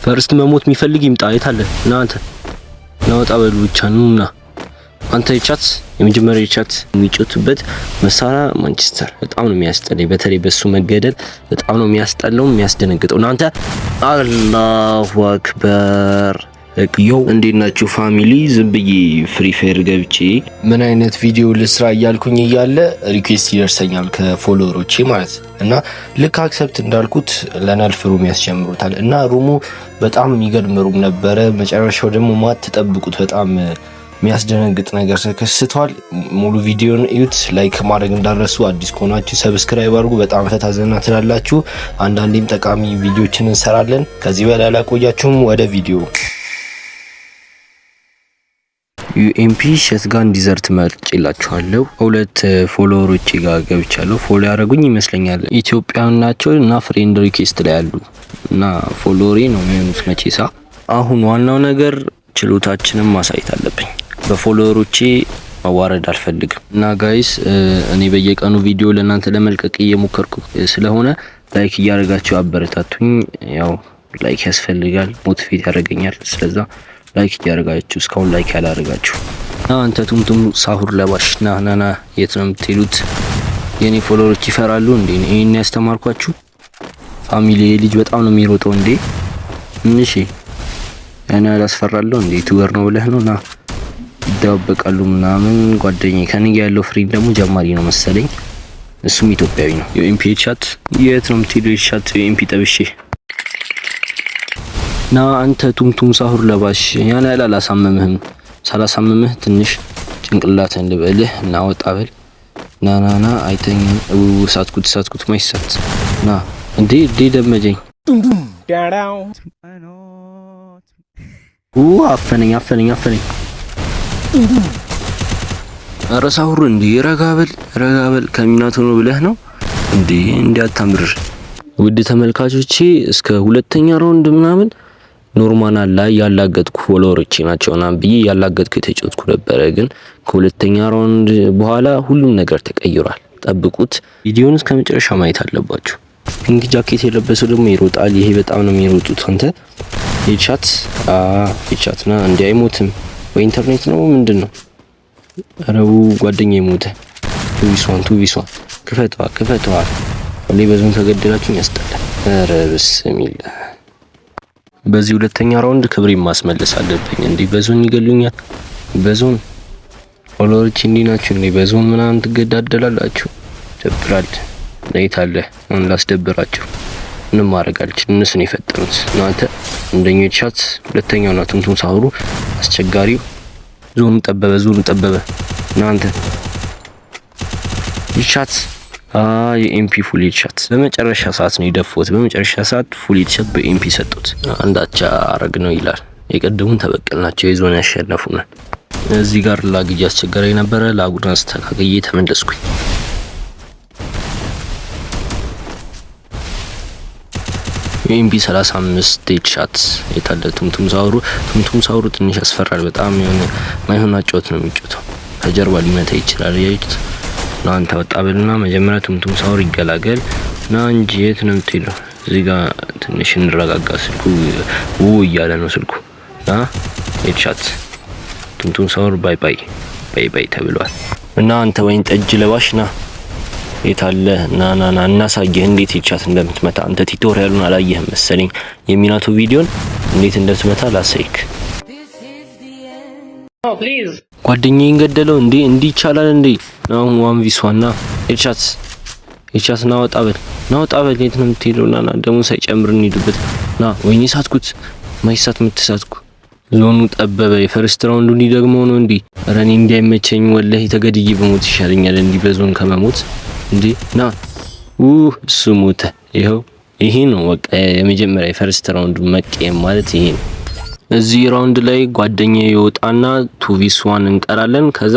First መሞት የሚፈልግ ይምጣ። የት አለ? ና አንተ ና፣ ወጣ በሉ ብቻ ኑና አንተ headshot፣ የመጀመሪያ headshot። የሚጮቱበት መሳሪያ ማንቸስተር በጣም ነው የሚያስጠላኝ። በተለይ በሱ መገደል በጣም ነው የሚያስጠላው፣ የሚያስደነግጠው። እናንተ አላሁ አክበር። Yo፣ እንዴት ናችሁ family? ዝም ብዬ Free Fire ገብቼ ምን አይነት ቪዲዮ ልስራ እያልኩኝ እያለ request ይደርሰኛል ከ follower ኦቼ ማለት እና ልክ accept እንዳልኩት ለነልፍ room ያስጀምሩታል እና room ኡ በጣም የሚገርም room ነበረ። መጨረሻው ደግሞ ማትጠብቁት በጣም የሚያስደነግጥ ነገር ተከስቷል። ሙሉ ቪዲዮን እዩት። Like ማድረግ እንዳትረሱ፣ አዲስ ከሆናችሁ subscribe አድርጉ። በጣም ፈታ ዘና ትላላችሁ። አንዳንዴም ጠቃሚ ቪዲዮችን እንሰራለን። ከዚህ በላይ አላቆያችሁም። ወደ ቪዲዮ። UMP shotgun Desert መርጬላችኋለሁ። ሁለት follower ኦቼ ጋር ገብቻለሁ። Follow ያደረጉኝ ይመስለኛል። ኢትዮጵያውያን ናቸው እና friend request ላይ ያሉ እና follower ኤ ነው የሚሆኑት መቼሳ። አሁን ዋናው ነገር ችሎታችንን ማሳየት አለብኝ። በ follower ኦቼ መዋረድ አልፈልግም እና guys፣ እኔ በየቀኑ ቪዲዮ ለእናንተ ለመልቀቅ እየሞከርኩ ስለሆነ like እያደረጋችሁ አበረታቱኝ። ያው like ያስፈልጋል፣ motivate ያደርገኛል። ስለዛ like እያደረጋችሁ፣ እስካሁን like ያላደረጋችሁ። ና አንተ ቱምቱም ሳሁር ለባሽ፣ ና ና ና፣ የት ነው የምትሄዱት? የኔ follower ኦች ይፈራሉ እንዴ? ይሄን ያስተማርኳችሁ family ልጅ በጣም ነው የሚሮጠው እንዴ? እሺ ያን ያላስፈራለሁ እንዴ? YouTuber ነው ብለህ ነው? ና፣ ይደባበቃሉ ምናምን። ጓደኛዬ ከኔ ጋር ያለው friend ደግሞ ጀማሪ ነው መሰለኝ። እሱም ኢትዮጵያዊ ነው። የ UMP headshot፣ የት ነው የምትሄደው? Headshot UMP ጠብሼ። ና አንተ ቱምቱም ሳሁር ለባሽ፣ ያን ያህል አላሳመምህም። ሳላሳምምህ ትንሽ ጭንቅላትህን ልበልህ እና ወጣ በል። ና ና ና፣ አይተኝም። እው ሳትኩት ሳትኩት ማይሳት። ና እንዴ እንዴ፣ ደመጀኝ። ኡ አፈነኝ አፈነኝ አፈነኝ። ኧረ ሳሁር እንዴ፣ ረጋ በል ረጋ በል። ከሚናቶ ነው ብለህ ነው እንዴ? እንዴ አታምርር። ውድ ተመልካቾቼ፣ እስከ ሁለተኛ round ምናምን normal ላይ ያላገጥኩ follower ኦቼ ናቸው ምናምን ብዬ ያላገጥኩ የተጫወትኩ ነበረ። ግን ከሁለተኛ round በኋላ ሁሉም ነገር ተቀይሯል። ጠብቁት። ቪዲዮን እስከ መጨረሻ ማየት አለባችሁ። Pink ጃኬት የለበሰው ደግሞ ይሮጣል። ይሄ በጣም ነው የሚሮጡት። አንተ headshot፣ headshot ና እንዴ፣ አይሞትም ወይ? ኢንተርኔት ነው ምንድን ነው? ረቡ ጓደኛ የሞተ። 2v1፣ 2v1፣ ክፈተዋ ክፈተዋ። ሁሌ በዞን ከገደላችሁኝ ያስጠላል። ኧረ ብስሚላ፣ በዚህ ሁለተኛ round ክብሬን ማስመለስ አለብኝ። እንዲህ በዞን ይገሉኛል። በ zone follower ኦች እንዲህ ናችሁ እንዴ? በዞን ምናምን ትገዳደላላችሁ። ደብራል። ለየት አለ አሁን ላስደብራችሁ። ምንም ማድረግ አልችልም። እነሱ ነው የፈጠሩት። እናንተ አንደኛው shot፣ ሁለተኛው ና ቱምቱም ሳሁሩ አስቸጋሪው። ዞኑ ጠበበ፣ ዞኑ ጠበበ። እናንተ headshot፣ የ UMP full headshot። በመጨረሻ ሰዓት ነው የደፉት። በመጨረሻ ሰዓት full headshot በ UMP ሰጡት። አንዳቻ አረግ ነው ይላል። የቀደሙን ተበቀልናቸው፣ የዞን ያሸነፉናል። እዚህ ጋር lag እያስቸገረኝ ነበረ። Lag ኡን አስተካክዬ ተመለስኩኝ። የ UMP 35 headshot፣ የታለ ቱምቱም ሳውሩ? ቱምቱም ሳውሩ ትንሽ ያስፈራል። በጣም የሆነ ማይሆን አጨዋወት ነው የሚጫወተው። ከጀርባ ሊመታ ይችላል። ያዩት ና አንተ ወጣ በልና መጀመሪያ ቱምቱም ሳውር ይገላገል። ና እንጂ የት ነው የምትሄደው? እዚህ ጋር ትንሽ እንረጋጋ። ስልኩ ው እያለ ነው ስልኩ። ና headshot፣ ቱምቱም ሳውር bye bye bye bye ተብሏል። እና አንተ ወይን ጠጅ ለባሽ ና፣ የት አለ? ና ና ና፣ እናሳየህ እንዴት headshot እንደምትመታ። አንተ tutorial ኡን አላየህም መሰለኝ። የሚናቶ ቪዲዮን እንዴት እንደምትመታ ላሳይክ። ጓደኛዬን ገደለው እንዴ? እንዲህ ይቻላል እንዴ? አሁን 1v1 ና headshot headshot። ና ወጣ በል ና ወጣ በል። የት ነው የምትሄደው? ና ና፣ ደግሞ ሳይጨምር እንሂድበት። ና፣ ወይኔ ሳትኩት፣ ማይሳት የምትሳትኩ። ዞኑ ጠበበ። የ first round ኡ እንዲህ ደግሞ ነው እንዲህ። ኧረ እኔ እንዲያይመቸኝ ወላሂ ተገድዬ በሞት ይሻለኛል እንዲህ በዞን ከመሞት። እንዴ ና፣ እሱ ሞተ። ይኸው ይሄ ነው በቃ የመጀመሪያ የ first round ኡ መቀየም ማለት ይሄ ነው። እዚህ round ላይ ጓደኛዬ ይወጣና 2v1 እንቀራለን። ከዛ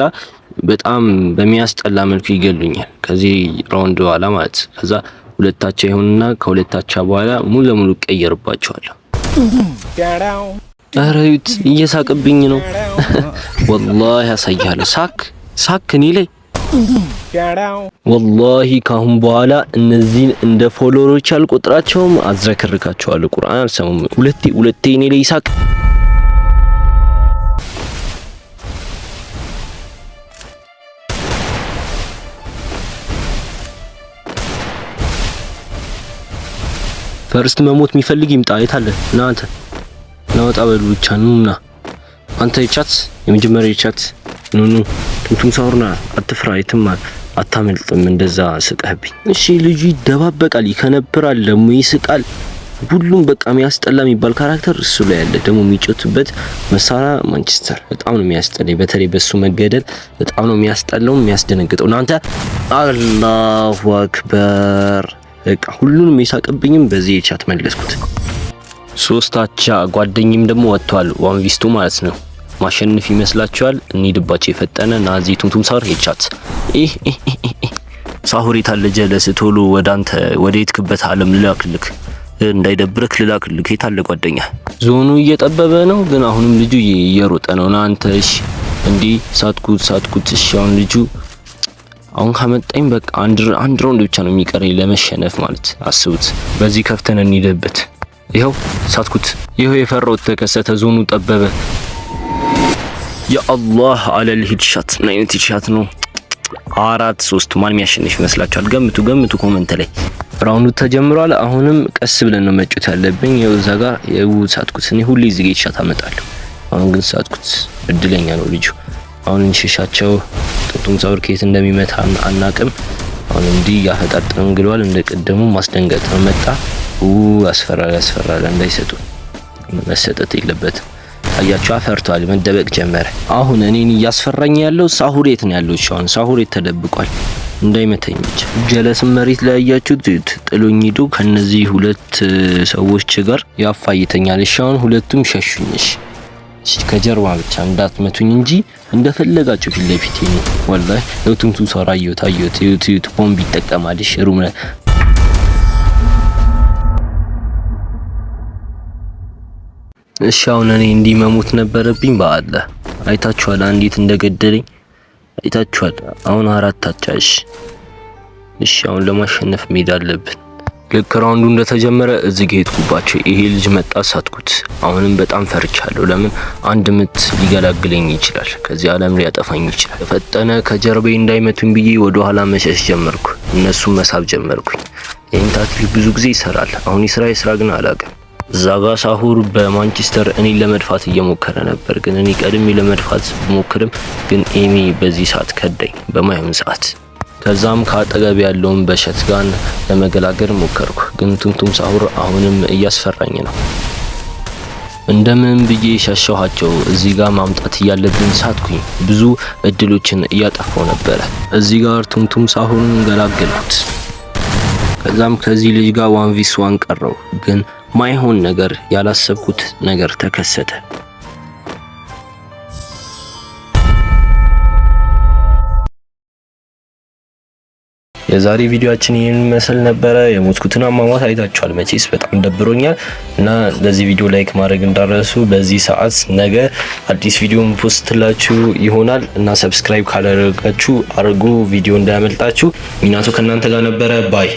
በጣም በሚያስጠላ መልኩ ይገሉኛል። ከዚህ round በኋላ ማለት ከዛ ሁለታቸው ይሆንና ከሁለታቸው በኋላ ሙሉ ለሙሉ ቀየርባቸዋለሁ። ኧረ እዩት፣ እየሳቅብኝ ነው። ወላሂ ያሳይሃለሁ። ሳክ ሳክ እኔ ላይ ወላሂ ካሁን በኋላ እነዚህን እንደ follower ኦች አልቆጥራቸውም፣ አዝረክርካቸዋለሁ። ቁርአን አልሰሙም። ሁለቴ ሁለቴ እኔ ላይ ይሳቅ። First መሞት የሚፈልግ ይምጣ። የት አለ? ና አንተ ና፣ ወጣ በሉ ብቻ ኑና አንተ የቻት የመጀመሪያ የቻት ኑ ኑ ቱምቱም ሳውርና አትፍራ፣ የትም አታመልጥም። እንደዛ ስቀህብኝ። እሺ ልጁ ይደባበቃል፣ ይከነብራል፣ ደግሞ ይስቃል። ሁሉም በቃ የሚያስጠላ የሚባል character እሱ ላይ ያለ፣ ደግሞ የሚጮትበት መሳሪያ ማንቸስተር በጣም ነው የሚያስጠላኝ። በተለይ በሱ መገደል በጣም ነው የሚያስጠላው፣ የሚያስደነግጠው። እናንተ አላሁ አክበር። በቃ ሁሉንም የሳቅብኝም በዚህ የ chat መለስኩት። ሶስት አቻ፣ ጓደኝም ደግሞ ወጥቷል። One vs two ማለት ነው። ማሸነፍ ይመስላችኋል? እንሂድባቸው የፈጠነ ናዚ ቱምቱም ሳውር headshot ይህ ሳሁር የታለ ጀለስ? ቶሎ ወደ አንተ ወደ የትክበት ዓለም ልላክልክ፣ እንዳይደብርክ ልላክልክ። የታለ ጓደኛ? ዞኑ እየጠበበ ነው፣ ግን አሁንም ልጁ እየሮጠ ነው። ና አንተ። እሺ እንዲህ ሳትኩት ሳትኩት። እሺ አሁን ልጁ አሁን ካመጣኝ በቃ አንድ round ብቻ ነው የሚቀረኝ ለመሸነፍ ማለት አስቡት። በዚህ ከፍተን እንሂድበት። ይኸው ሳትኩት። ይኸው የፈራሁት ተከሰተ። ዞኑ ጠበበ። የአላህ አለል headshot! ምን አይነት headshot ነው? 4-3። ማን የሚያሸንፍ ይመስላችኋል? ገምቱ ገምቱ comment ላይ። Round ኡ ተጀምሯል። አሁንም ቀስ ብለን ነው መጫወት ያለብኝ። ይኸው እዛ ጋር የው ሳትኩት። እኔ ሁሌ እዚህ ጋር headshot አመጣለሁ። አሁን ግን ሳትኩት። እድለኛ ነው ልጁ። አሁን እንሸሻቸው። ቱምቱም ሳውር ከየት እንደሚመታ አናቅም። አሁን እንዲህ ያፈጣጥረን ግሏል። እንደ ቀደሙ ማስደንገጥ ነው። መጣ። ያስፈራል፣ ያስፈራል። እንዳይሰጡ፣ መሰጠት የለበትም። አያችሁ አፈርቷል፣ መደበቅ ጀመረ። አሁን እኔን እያስፈራኝ ያለው ሳሁሬት ነው ያለው። እሺ አሁን ሳሁሬት ተደብቋል፣ እንዳይመታኝ ብቻ። ጀለስም መሬት ላይ ያያችሁት ጥሎኝ ሂዶ ከነዚህ ሁለት ሰዎች ጋር ያፋይተኛል። እሺ አሁን ሁለቱም ሸሹኝ። እሺ ከጀርባ ብቻ እንዳትመቱኝ እንጂ እንደፈለጋችሁ ፊት ለፊት ነው። ወላሂ ቱምቱም ሳውር አየሁት፣ አየሁት። እዩት፣ እዩት፣ ቦምብ ይጠቀማል። እሺ room ላይ እሺ አሁን እኔ እንዲህ መሞት ነበረብኝ። በአላህ አይታችኋል፣ እንዴት እንደገደለኝ አይታችኋል። አሁን አራት አቻ። እሺ እሺ አሁን ለማሸነፍ መሄድ አለብን። ልክ round ኡ እንደተጀመረ እዚህ ጋር ሄድኩባቸው። ይሄ ልጅ መጣ፣ ሳትኩት። አሁንም በጣም ፈርቻለሁ። ለምን አንድ ምት ሊገላግለኝ ይችላል፣ ከዚህ ዓለም ሊያጠፋኝ ይችላል። ፈጠነ ከጀርባዬ እንዳይመቱኝ ብዬ ወደ ኋላ መሸሽ ጀመርኩ። እነሱም መሳብ ጀመርኩኝ። ይህን ታክቲክ ብዙ ጊዜ ይሰራል። አሁን የስራ የስራ ግን አላውቅም። እዛ ጋ ሳሁር በማንቸስተር እኔን ለመድፋት እየሞከረ ነበር፣ ግን እኔ ቀድሜ ለመድፋት ብሞክርም ግን ኤሚ በዚህ ሰዓት ከዳኝ በማይሆን ሰዓት። ከዛም ከአጠገብ ያለውን በ shotgun ለመገላገል ሞከርኩ፣ ግን ቱምቱም ሳሁር አሁንም እያስፈራኝ ነው። እንደምን ብዬ ሸሸኋቸው። እዚህ ጋር ማምጣት እያለብኝ ሳትኩኝ። ብዙ እድሎችን እያጠፋው ነበረ። እዚህ ጋር ቱምቱም ሳሁርን ገላገልኩት። ከዛም ከዚህ ልጅ ጋር one vs one ቀረው፣ ግን ማይሆን ነገር፣ ያላሰብኩት ነገር ተከሰተ። የዛሬ ቪዲዮአችን ይህን ይመስል ነበረ። የሞትኩትን አሟሟት አይታችኋል። መቼስ በጣም ደብሮኛል እና ለዚህ ቪዲዮ like ማድረግ እንዳትረሱ። በዚህ ሰዓት ነገ አዲስ ቪዲዮ post ላችሁ ይሆናል እና subscribe ካላደረጋችሁ አድርጉ፣ ቪዲዮ እንዳያመልጣችሁ። ሚናቶ ከእናንተ ጋር ነበረ። Bye.